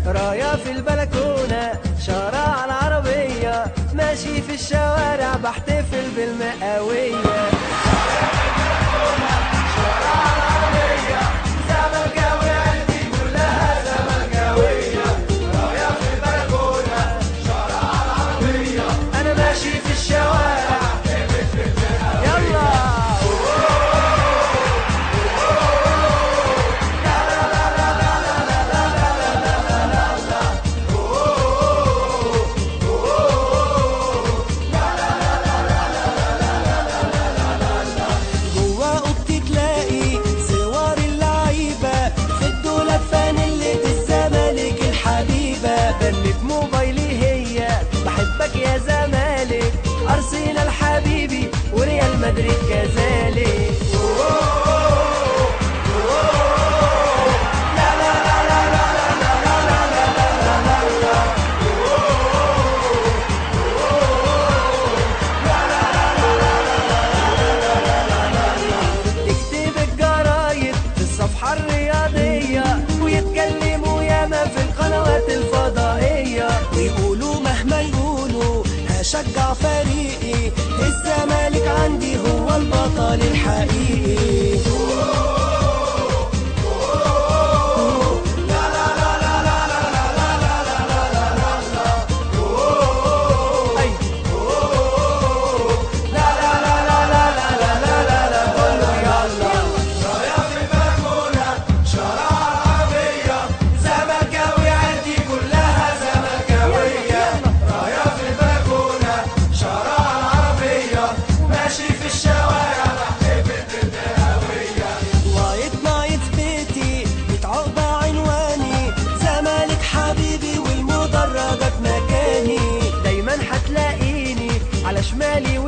رايا في البلكونة، شارع على العربية، ماشي في الشوارع بحتفل بالمئوية. شارع العربية، زملكاوي عيلتي كلها زملكاوية. رايا في البلكونة، شارع على العربية، أنا ماشي في الشوارع. يلا موبايلي هي بحبك يا زمالك، أرسنال حبيبي وريال مدريد كذلك. لا لا لا لا لا لا لا لا لا لا لا. تكتب الجرايد في الصفحة الرياضية، ويتكلموا ياما في القنوات الفضائية، ويقولوا مهما يقولوا هشجع فريقي، الزمالك عندي هو البطل الحقيقي. لا لا لا لا لا لا لا لا لا لا لا لا. لا لا لا لا لا لا لا لا لا. كله يلا. رايا في البلكونة، شارع العربية، زملكاوي عيلتي كلها زملكاوية. رايا في البلكونة، شارع العربية، ماشي في الشوارع بحتفل بالمئوية. white night بيتي، بيت عقبة عنواني، زمالك حبيبي والمدرجات مكاني. دايما هتلاقيني على شمالي.